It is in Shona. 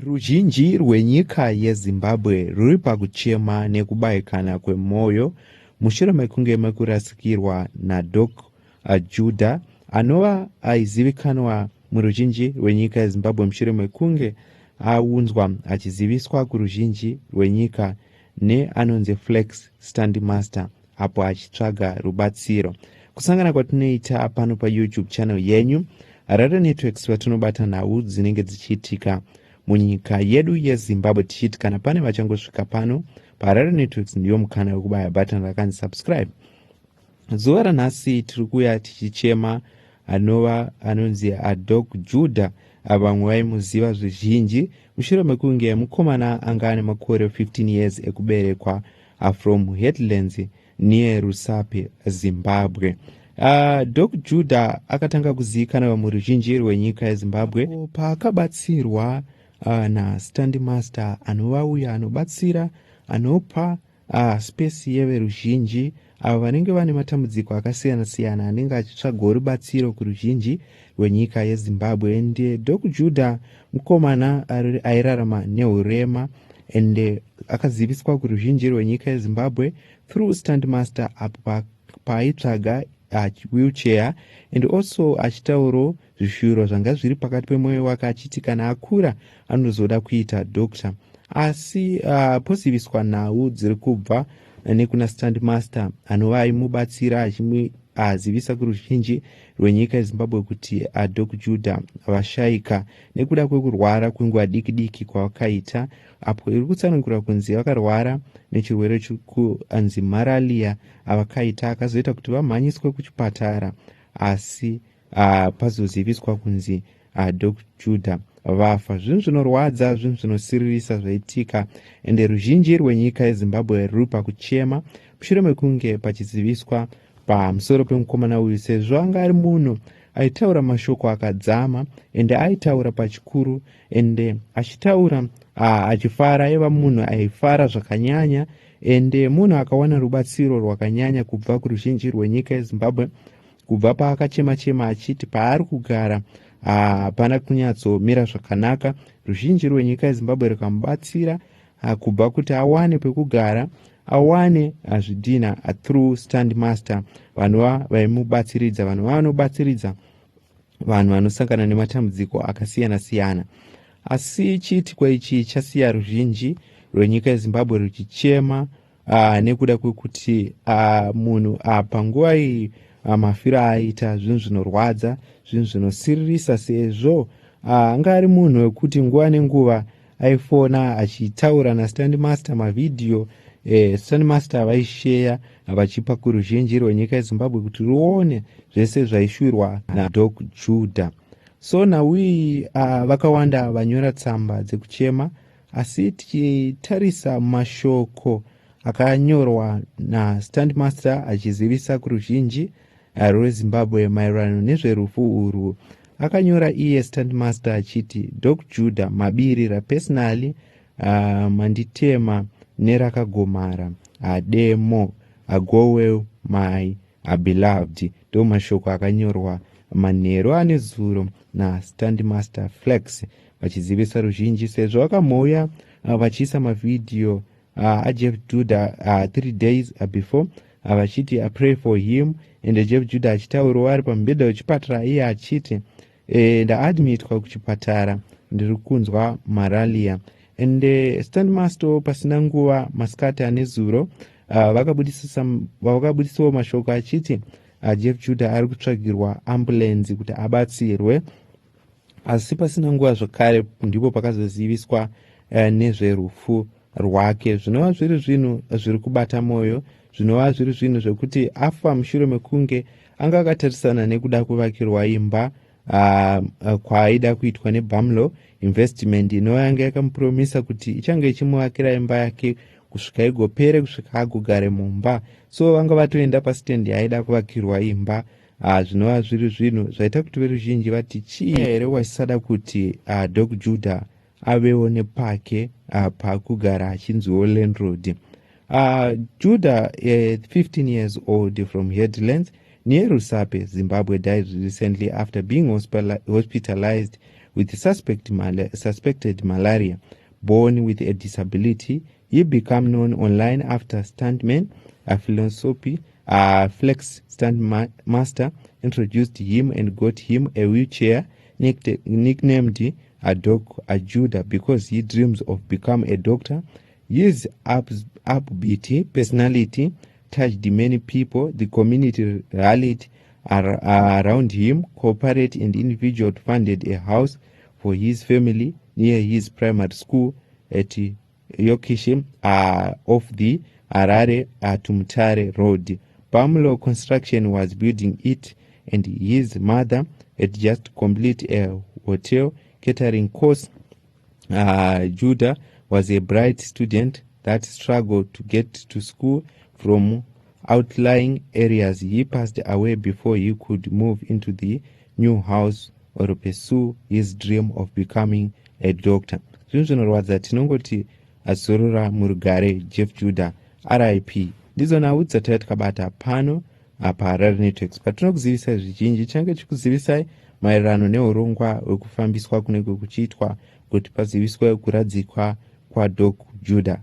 Ruzhinji rwenyika yeZimbabwe rwuri pakuchema nekubayikana kwemwoyo mushure mekunge mekurasikirwa naDoc Judah, anova aizivikanwa muruzhinji rwenyika yeZimbabwe mushure mekunge aunzwa achiziviswa kuruzhinji rwenyika neanonzi Flex Standmaster apo achitsvaga rubatsiro. Kusangana kwatinoita pano paYouTube channel yenyu Harare Networks, vatinobata nhau dzinenge dzichiitika munyika yedu yeZimbabwe, tichiti kana pane vachangosvika pano paHarare Networks, ndiyo mukana wekubaya button rakanzi subscribe. Zuva ranhasi tiri kuuya tichichema anova anonzi aDoc Judah, vamwe vaimuziva zvizhinji, mushure mekunge mukomana anga ane makore 15 years ekuberekwa, from Headlands near Rusape, Zimbabwe. Doc Judah akatanga kuzivikanwa muruzhinji rwenyika yeZimbabwe paakabatsirwa naStandmaster, anova uyo anobatsira, anopa space yeveruzhinji avo vanenge vane matambudziko akasiyana-siyana, anenge achitsvagawo rubatsiro kuruzhinji rwenyika yeZimbabwe. Ende Doc Judah mukomana airarama neurema, ende akaziviswa kuruzhinji rwenyika yeZimbabwe through Standmaster apo paaitsvaga wheelchair and also achitaurawo zvishuviro zvanga zviri pakati pemwoyo wake, achiti kana akura anozoda kuita doctor. Asi poziviswa nhau dziri kubva nekuna Standmaster, anova aimubatsira, achimuzivisa kuruzhinji rwenyika yeZimbabwe kuti aDoc Judah vashayika nekuda kwekurwara kwenguva diki diki kwavakaita, apo iri kutsanangura kunzi vakarwara nechirwere chekunzi malaria avakaita, akazoita kuti vamhanyiswe kuchipatara. Asi pazoziviswa kunzi Doc Judah vafa. Zvinhu zvinorwadza, zvinhu zvinosiririsa zvaitika, ende ruzhinji rwenyika yeZimbabwe ruri pakuchema mushure mekunge pachiziviswa pamusoro pemukomana uyu, sezvo anga ari munhu aitaura mashoko akadzama, ende aitaura pachikuru, ende achitaura achifara. Aiva munhu aifara zvakanyanya, ende munhu akawana rubatsiro rwakanyanya kubva kuruzhinji rwenyika yeZimbabwe, kubva paakachema chema achiti paari kugara hapana kunyatsomira zvakanaka. Ruzhinji rwenyika yeZimbabwe rukamubatsira kubva kuti awane pekugara, awane zvidhina through Stand Master, vanova vaimubatsiridza, vanhu vanobatsiridza vanhu vanosangana nematambudziko akasiyana-siyana. Asi chiitiko ichi chasiya ruzhinji rwenyika yeZimbabwe ruchichema nekuda kwekuti munhu panguva iyi mafiro aaita, zvinhu zvinorwadza, zvinhu zvinosiririsa, sezvo anga ari munhu wekuti nguva nenguva aifona achitaura naStandmaster mavhidhiyo. Standmaster vaisheya vachipa kuruzhinji rwenyika yeZimbabwe kuti ruone zvese zvaishurwa naDoc Judah. So nhau iyi, vakawanda vanyora tsamba dzekuchema, asi tichitarisa mashoko akanyorwa naStandmaster achizivisa kuruzhinji rweZimbabwe maererano nezverufu urwu, akanyora iye Standmaster achiti, "Doc Judah mabirira personally, manditema nerakagomara demo. Go well, my beloved." Ndo mashoko akanyorwa manheru ane zuro naStandmaster Flex vachizivisa ruzhinji, sezvo vakamhouya vachiisa mavhidhiyo aJeff Judah 3 days before, vachiti, "Pray for him," and Jeff Judah achitaurawo ari pamubhedha wechipatara, iye achiti, "Ndaadmitwa kuchipatara, ndiri kunzwa malaria." And Standmaster pasina nguva, masikati ane zuro, vakabudisawo mashoko achiti Jeff Judah ari kutsvagirwa ambulenzi kuti abatsirwe. Asi pasina nguva zvakare ndipo pakazoziviswa nezverufu rwake, zvinova zviri zvinhu zviri kubata mwoyo, zvinova zviri zvinhu zvekuti afa mushure mekunge anga akatarisana nekuda kuvakirwa imba kwaaida kuitwa neBamlo Investment, inova yanga yakamupuromisa kuti ichange ichimuvakira imba yake kusvika igopere, kusvika agogare mumba. So vanga vatoenda pasitendi yaaida kuvakirwa imba, zvinova zviri zvinhu zvaita kuti veruzhinji vati, chii here waisada kuti Doc Judah avewo nepake pakugara achinziwo landlord? Judah, 15 years old, from Headlands near Rusape, Zimbabwe, died recently after being hospitalized. with suspected malaria. Born with a disability, he became known online after stuntman, a philosophy, a flex stunt master introduced him and got him a wheelchair, nicknamed a Doc Judah because he dreams of becoming a doctor. His upbeat personality touched many people. The community rallied around him. Corporate and individual funded a house for his family near his primary school at Yorkshire, off the Harare to Mutare Road. Bamlo Construction was building it, and his mother had just completed a hotel catering course. Judah was a bright student that struggled to get to school from outlying areas. He passed away before he could move into the new house or pursue his dream of becoming a doctor. Zvinhu zvinorwadza. Tinongoti azorora murugare, Jeff Judah, RIP. Ndidzo nhau dzataiva takabata pano paHarare Networks, patinokuzivisai zvizhinji. Change chikuzivisai maererano neurongwa hwekufambiswa kunenge kuchiitwa kuti paziviswe kuradzikwa kwaDoc Judah.